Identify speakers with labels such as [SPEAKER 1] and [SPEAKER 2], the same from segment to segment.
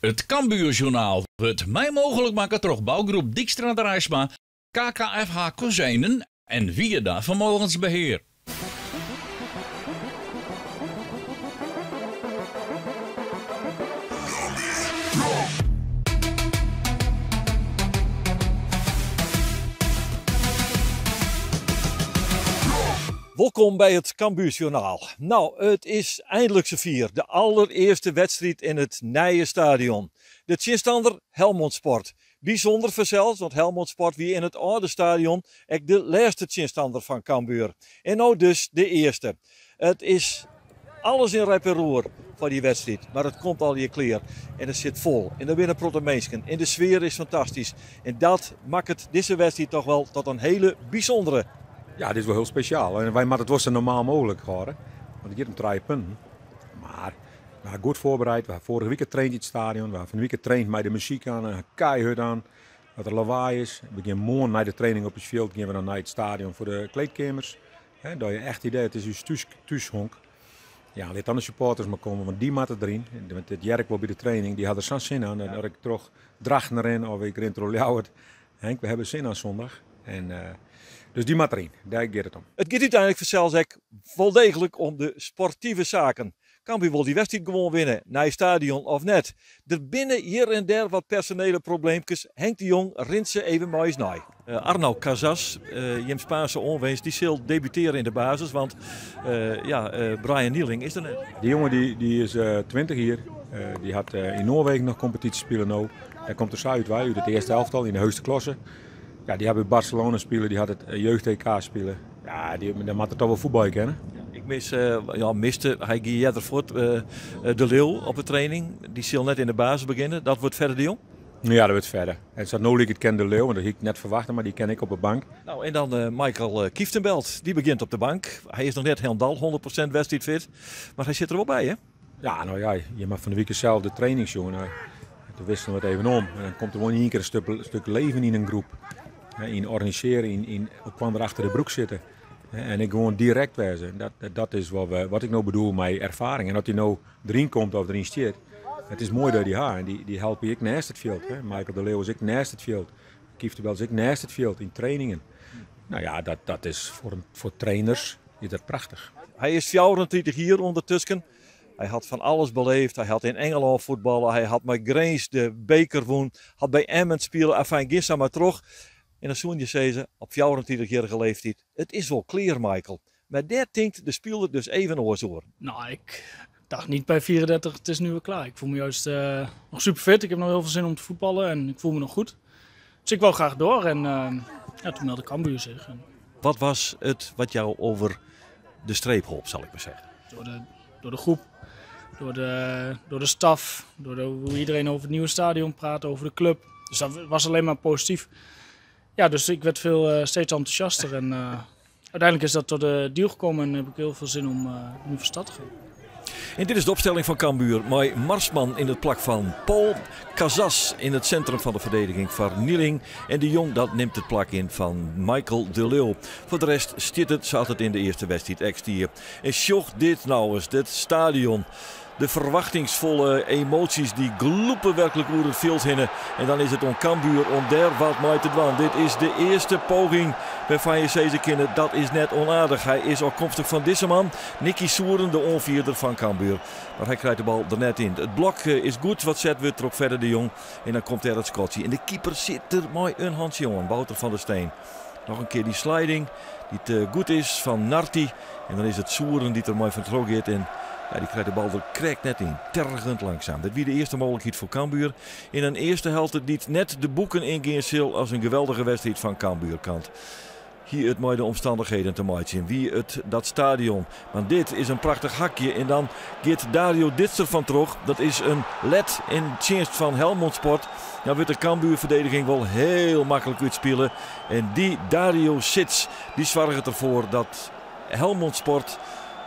[SPEAKER 1] It Cambuurjournaal wurdt mei mooglik makke troch bougroep Dykstra Draisma, KKFH Kozijnen en Wierda Vermogensbeheer.
[SPEAKER 2] Wolkom by it Cambuurjournaal. No, it is eindelijk safier, de allerearste wedstriid yn it nije stadion. De tsjinstanner Helmond Sport. Bysûnder fansels, want Helmond Sport wie yn it âlde stadion ek de lêste tsjinstanner fan Cambuur. En no dus de earste. It is alles yn rep en roer foar dy wedstriid, mar it komt allegear klear en it sit fol en der binne in protte minsken en de sfear is fantastysk en dat makket dizze wedstriid toch wel tot in hiele bysûndere.
[SPEAKER 3] Ja, dit is wol hiel spesjaal en wy moatte it wol sa normaal mooglik hâlde, want it giet om trije punten. Mar we ha goed foarbereid, we ha foarige wike traind yn it stadion, we ha fan de wike traind mei de muzyk oan en keihurd oan, dat der lawaai is. We gean moarn nei de training op it fjild gean we dan nei it stadion foar de kleedkeamers. Hè, dat je echt idee, it is ús thús, thúshonk. Ja, lit dan de supporters mar komme, want dy moatte deryn. Want dit hear ik wol by de training, dy ha der sa'n sin oan. Dat ik troch Drachten rin of ik rin troch Ljouwert. Henk, we hawwe sin oan zondag. En, dus dy moat deryn, dêr giet it om.
[SPEAKER 2] It giet úteinlik fansels ek wol deeglik om de sportive saken. Cambuur wol dy wedstriid gewoan winne, nij stadion of net. Der binne hjir en dêr wat personele probleemkes. Henk de Jong rint se even mei ús nei. Arnau Casas, jim Spaanse oanwinst, dy sil debutearje yn de basis, want ja, Brian Nieling is der net.
[SPEAKER 3] Dy jonge dy is 20 jier, dy hat yn Noarwegen noch kompetysje spile no. Dêr komt er sa út wei, út it earste elftal yn de heechste klasse. Ja, dy hat by Barcelona spile, dy hat it jeugd-EK spile. Ja, dy, dan moat er toch wol fuotbalje kinne.
[SPEAKER 2] Ik mis, ja, miste, hy gie earder fuort, De Leeuw op de training. Dy sil net yn de basis begjinne. Dat wurdt Fedde de Jong?
[SPEAKER 3] Ja, dat wurdt Fedde. En sa't no liket ken De Leeuw, want dat hie ik net ferwachte, mar dy ken ik op de bank.
[SPEAKER 2] Nou, en dan Maikel Kieftenbeld. Dy begjint op de bank. Hy is noch net hielendal 100% wedstriidfit, mar hy sit der wol by, hè?
[SPEAKER 3] Ja, no ja, je moatte fan de wike sels de training sjoen. Toen wisselen we it even om. En dan komt der wol yn ien kear in stuk leven yn in groep. Yn organisearjen, yn elkoar achter de broek sitte. En ek gewoan direkt wêze. Dat is wat ik no bedoel mei erfaring. En as dy no deryn komt of deryn stiet, it is moai dat dy ha. En dy helpe je ek neist it fjild. Michael de Leeuw is ek neist it fjild. Kieftenbeld is ek neist it fjild yn trainingen. Nou ja, dat is foar trainers is dat prachtich.
[SPEAKER 2] Hy is 34 jier ûndertusken. Hy hat fan alles beleefd. Hy hat yn Engelân fuotballe, hy hat mei Grins de beker wûn, hat by Emmen spile, afijn, gean sa mar troch. En dan soene je sizze, op 34-jierrige leeftiid, it is wol klear, Michael. Mar dêr tinkt de spiler dus even oars oer.
[SPEAKER 4] Nou, ik dacht niet bij 34, het is nu weer klaar. Ik voel me juist nog super fit. Ik heb nog heel veel zin om te voetballen en ik voel me nog goed. Dus ik wou graag door en ja, toen meldde Cambuur zich. En
[SPEAKER 2] Wat was het wat jou over de streep holp, zal ik maar zeggen?
[SPEAKER 4] Door de groep, door de staf, door hoe iedereen over het nieuwe stadion praat, over de club. Dus dat was alleen maar positief. Ja, dus ik werd steeds enthousiaster en uiteindelijk is dat tot de deal gekomen en heb ik heel veel zin om nu van start te gaan.
[SPEAKER 2] En dit is de opstelling van Cambuur. Mei Marsman in het plak van Paul. Casas in het centrum van de verdediging van Nieling. En de Jong dat neemt het plak in van Michael de Leeuw. Voor de rest zit het, zat het in de eerste wedstrijd extra. En sjoch dit nou eens, dit stadion. De verwachtingsvolle emoties die gloepen werkelijk oer het veld hinnen. En dan is het om Cambuur om daar wat mee te doen. Dit is de eerste poging waarvan je zeggen kunnen, dat is net onaardig. Hij is afkomstig van deze man, Nicky Soeren, de onvierder van Cambuur. Maar hij krijgt de bal er net in. Het blok is goed, wat zet weer trok verder de Jong. En dan komt er het schotje. En de keeper zit er mooi een handje aan, Wouter van der Steen. Nog een keer die sliding, die te goed is van Narti. En dan is het Soeren die er mooi van trok gaat. En ja, die krijgt de bal er krek net in. Tergend langzaam. Dat wie de eerste mogelijkheid voor Cambuur. In een eerste helft die net de boeken ingaan zal als een geweldige wedstrijd van Cambuurkant. Hier het mooie de omstandigheden te maken. Wie het dat stadion. Want dit is een prachtig hakje. En dan gaat Dario Ditser van terug. Dat is een led in dienst van Helmond Sport. Dan wordt de Cambuur-verdediging wel heel makkelijk uitspelen. En die Dario Sits, die zorgt ervoor dat Helmond Sport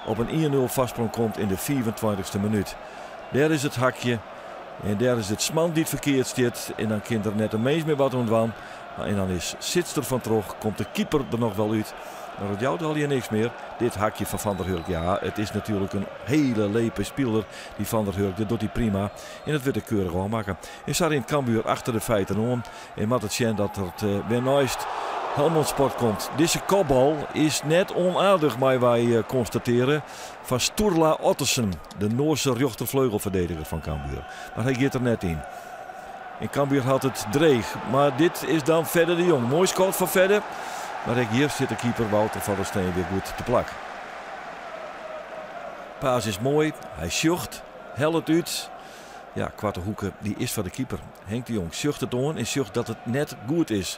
[SPEAKER 2] op een 1-0 vastsprong komt in de 24e minuut. Daar is het hakje. En daar is het sman die het verkeerd zit. En dan kan er net een mens meer wat ontwan. En dan is Sits er van terug. Komt de keeper er nog wel uit. Mar it jout allegear niks mear. Dit hakje fan Van der Hurk, ja, it is natuerlik in hele lepe spiler, dy Van der Hurk. Dat docht hy prima en it wurdt ek keurich ôfmakke. En sa rint Cambuur achter de feiten oan en moat it sjen dat it wer neist Helmond Sport komt. Dizze kopbal is net onaardich, meie wy konstatearje, fan Sturla Ottesen, de Noarse rjochterfleugelferdediger fan Cambuur. Mar hy giet der net yn. En Cambuur hat it dreech. Mar dit is dan Fedde de Jong. Moai skot fan Fedde. Mar ek hjir sit de keeper Wouter van der Steen wer goed te plak. Paas is moai. Hy sjocht, hellet út. Ja, koarte hoeke, dy is foar de keeper. Henk de Jong sjocht it oan en sjocht dat it net goed is.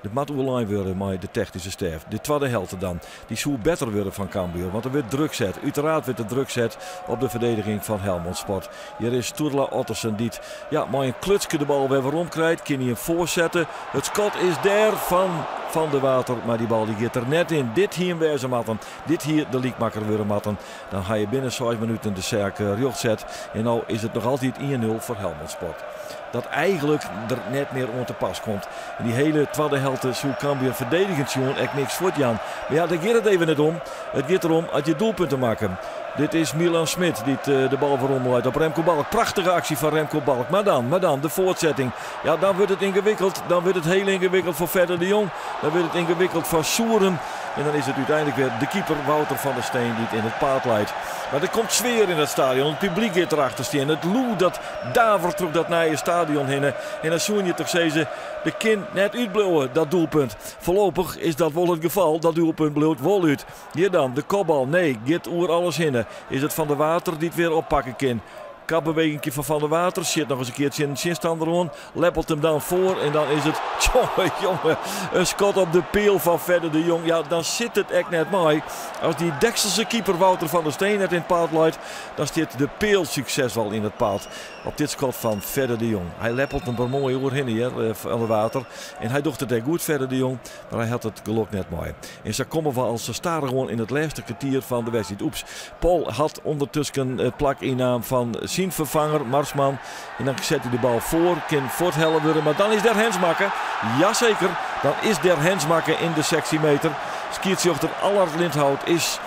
[SPEAKER 2] Der moat oerlein wurde mei de technyske stêf. De twadde helte dan. Dy soe better wurde fan Cambuur, want der wurdt druk set. Uteraard wurdt der druk set op de ferdediging fan Helmond Sport. Hjir is Sturla Ottesen dy't ja, mei in klutske de bal wer werom krijt. Kin hy him foarsette? It skot is dêr fan Van der Water, mar dy bal dy giet der net yn. Dit hie him wêze moatten. Dit hie de lykmakker wurde moatten. Dan ha je binnen seis minuten de saak rjocht set. En no is it noch altyd 1-0 foar Helmond Sport. Dat eigenlik der net mear oan te pas komt. En dy hele twadde helte soe Cambuur ferdedigend sjoen ek niks fuortjaan. Mar ja, dêr giet it even net om. It giet derom as je doelpunten makke. Dit is Milan Smit dy't de bal werom leit op Remco Balk. Prachtige aksje fan Remco Balk. Mar dan, mar dan, de foartsetting. Ja, dan wurdt it yngewikkeld. Dan wurdt it hiel yngewikkeld foar Fedde de Jong. Dan wurdt it yngewikkeld foar Souren. En dan is it úteinlik wer de keeper Wouter van der Steen dy't yn it paad leit. Mar der komt sfear yn it stadion. It publyk giet derachter stean. It lûd dat davert troch dat nije stadion hinne. En dan soene je toch sizze, der kin net útbliuwe, dat doelpunt. Foarlopich is dat wol it gefal, dat doelpunt bliuwt wol út. Hjir dan, de kopbal. Nee, giet oer alles hinne. Is it Van der Water dy't wer oppakke kin. Kapbeweginkje fan Van der Water, sjit noch ris in kear tsjin in tsjinstanner oan, leppelt him dan foar en dan is it, tjonge jonge, in skot op de peal fan Fedde de Jong. Ja, dan sit it ek net mei. As dy dekselse keeper Wouter van der Steen net yn it paad leit, dan stiet de peal suksesfol yn it paad op dit skot fan Fedde de Jong. Hy leppelt him der moai oerhinne hear, eh, Van der Water. En hy docht it ek goed, Fedde de Jong. Mar hy hat it gelok net mei. En sa komme we al sa stadichoan yn it lêste kertier fan de wedstriid. Oeps, Pol hat ûndertusken it plak ynnaam fan syn ferfanger Marsman. En dan set hy de bal foar, kin fuorthelle wurde, mar dan is der hens makke. Jaseker, dan is der hens makke yn de 16 meter. Skiedsrjochter Allard Lindhout is,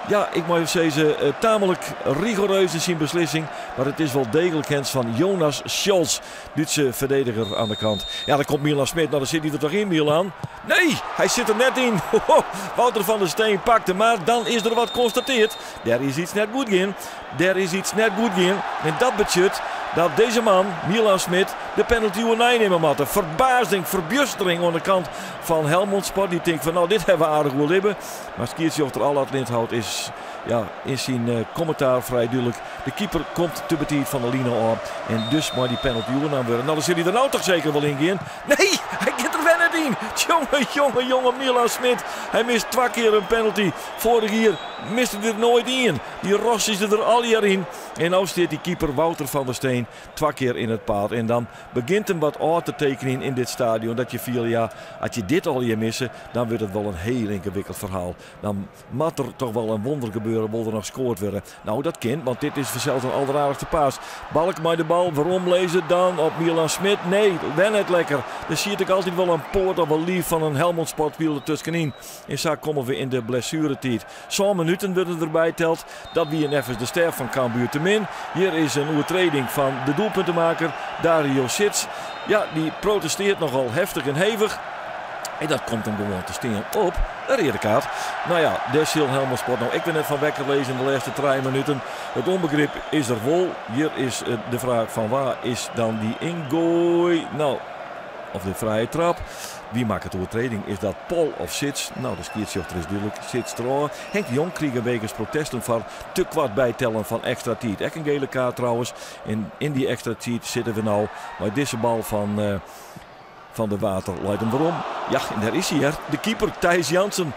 [SPEAKER 2] ja, ik mei sizze, eh, tamelijk rigoereus yn syn beslissing. Mar it is wol deeglik hens fan Jonas Scholz. Dútse ferdediger aan de kant. Ja, dan komt Milan Smit. Nou, dan sit hy der toch yn, Milan? Nee, hy sit der net yn. Wouter van der Steen pakt him, mar dan is der wat konstateard. Der is iets net goed gien. Der is iets net goed gien. En dat betsjut dat dizze man, Milan Smit, de penalty oernij nimme moat. Ferbazing, ferbjustering oan de kant fan Helmond Sport. Dy tinkt fan, nou, dit hawwe we aardich oerlibbe. Mar skiedsrjochter Allard Lindhout is ja, yn syn eh, kommentaar frij dúdlik. De keeper komt te betiid fan de line ôf en dus mei dy penalty oernaam wurde. Nou, dan sil hy der no toch seker wol yn gean. Nee, hy giet der wer net yn. Jonge, jonge, jonge Milan Smit. Hy mist twa kear in penalty. Foarich jier miste er der noait ien. Dy rost se der allegear yn. En no stiet dy keeper Wouter van der Steen twa kear yn it paad. En dan begjint him wat ôf te tekenjen yn dit stadion. Dat je fiele, ja, as je dit allegear misse, dan wurdt it wol in hiel yngewikkeld ferhaal. Dan moat der toch wol in wonder gebeure, wol der noch skoard wurde. Nou, dat kin, want dit is fansels in alderaardichste paas. Balk mei de bal, weromlizze dan op Milan Smit. Nee, wer net lekker. Der siet ek altyd wol in poat of in liif fan in Helmond Sport-spiler tuskenyn. En sa komme we yn de blessueretiid. Sân minuten wurde derby teld. Dat wie neffens de stêf fan Cambuur te min. Hjir is in oertreding fan de doelpuntemaker Dario Sits. Ja, dy protesteart nochal heftich en hevich. En dat komt him gewoan te stean op in reade kaart. Nou ja, dêr sil Helmond Sport no ek wer net fan wekker lizze yn de lêste trije minuten. It ûnbegrip is der wol. Hjir is de fraach fan wa is dan dy yngoai? Nou, of de frije trap. Wie makket de oertreding? Is dat Pol of Sits? Nou, de skiedsrjochter is dúdlik. Sits derôf. Henk de Jong krige wegens protesten foar te koart bytellen fan ekstra tiid ek in gele kaart trouwens. En yn dy ekstra tiid sitte we no mei dizze bal fan eh, Van der Water leit him werom. Ja, en dêr is hy hear. De keeper Thijs Jansen.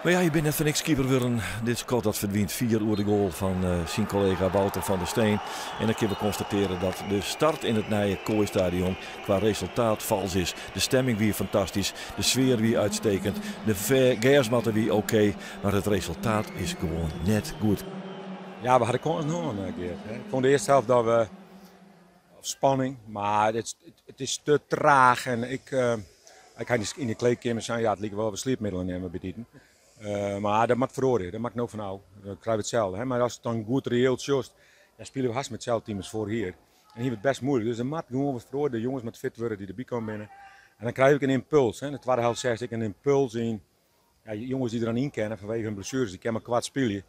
[SPEAKER 2] Mar ja, je binne net foar niks keeper wurden. Dit skot dat ferdwynt fier oer de goal fan eh, syn kollega Wouter van der Steen. En dan kinne we konstatearje dat de start yn it nije Kooi-stadion kwa resultaat fals is. De stemming wie fantastysk, de sfear wie uitstekend, de gersmatte wie oké, mar it resultaat is gewoan net goed.
[SPEAKER 3] Ja, we hadden kâns hân, eh, Geert. Ik fûn de earste helft dat we spanning, mar it, it is te traach en ik, uh, ik ha yn de kleedkeamer sein, ja, it liket wol we sliepmiddelen nimme bytiden. Mar dat moat feroarje, dat moat ik no fan ôf. Dan krije we itselde. Hè? Mar ast it dan goed reëel sjochst, dan spylje we hast mei itselde team as foarich jier. En hier wurdt best moeilik. Dus der moat gewoan wat feroarje. De jonges moatte fit wurde dy't derby kommen binne. En dan krije we ek in ympuls. Hè? De twadde helte seachst ek in ympuls yn. Ja, jonges dy't der dan yn kinne fanwege hun blessueres, dy kinne mar koart spylje.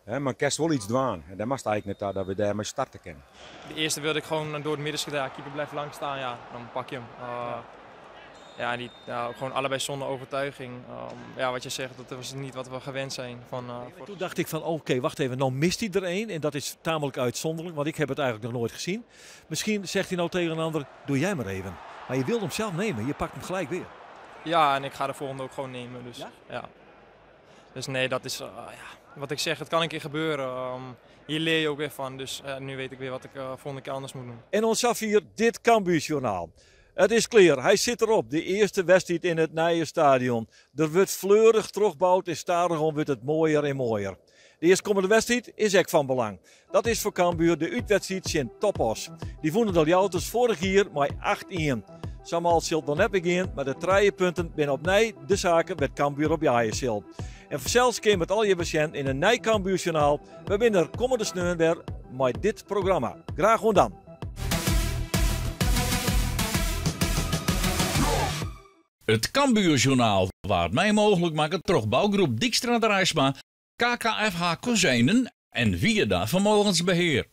[SPEAKER 3] Hè? Mar kinst wol iets dwaan. En dêr moatst eigentlik net ta dat we dêrmei starte kinne.
[SPEAKER 5] De eerste wilde ik gewoon door het midden schieten. Ja, keeper blijft lang staan, ja, dan pak je hem. Ja, die, ja, ook gewoon allebei zonder overtuiging. Ja, wat je zegt, dat was niet wat we gewend zijn. Van,
[SPEAKER 2] voor Toen dacht ik van, oké, wacht even, nou mist hij er één. En dat is tamelijk uitzonderlijk, want ik heb het eigenlijk nog nooit gezien. Misschien zegt hij nou tegen een ander, doe jij maar even. Maar je wilde hem zelf nemen, je pakt hem gelijk weer.
[SPEAKER 5] Ja, en ik ga de volgende ook gewoon nemen. Dus,
[SPEAKER 2] Ja?
[SPEAKER 5] ja. Dus nee, dat is, ja, wat ik zeg, het kan een keer gebeuren. Hier leer je ook weer van, dus nu weet ik weer wat ik volgende keer anders moet doen.
[SPEAKER 2] En ons hier dit Cambuurjournaal. Het is klaar, hij zit erop. De eerste wedstrijd in het nieuwe stadion. Er wordt fleurig terugbouwd en stadion wordt het mooier en mooier. De eerstkomende wedstrijd is ook van belang. Dat is voor Cambuur de uitwedstrijd in TOP Oss. Die vonden de Ljouwters vorig jaar met 8-1. Samal zult nog net beginnen, maar de drie punten binnen opnieuw de zaken met Cambuur op jaaien. En zelfs keer met al je patiënt in een nieuw Cambuurjournaal. We binnen er komende sneeuw weer met dit programma. Graag dan.
[SPEAKER 1] It Cambuurjournaal waard mei mooglik makke troch bougroep Dykstra Draisma, KKFH Kozijnen en Wierda Vermogensbeheer.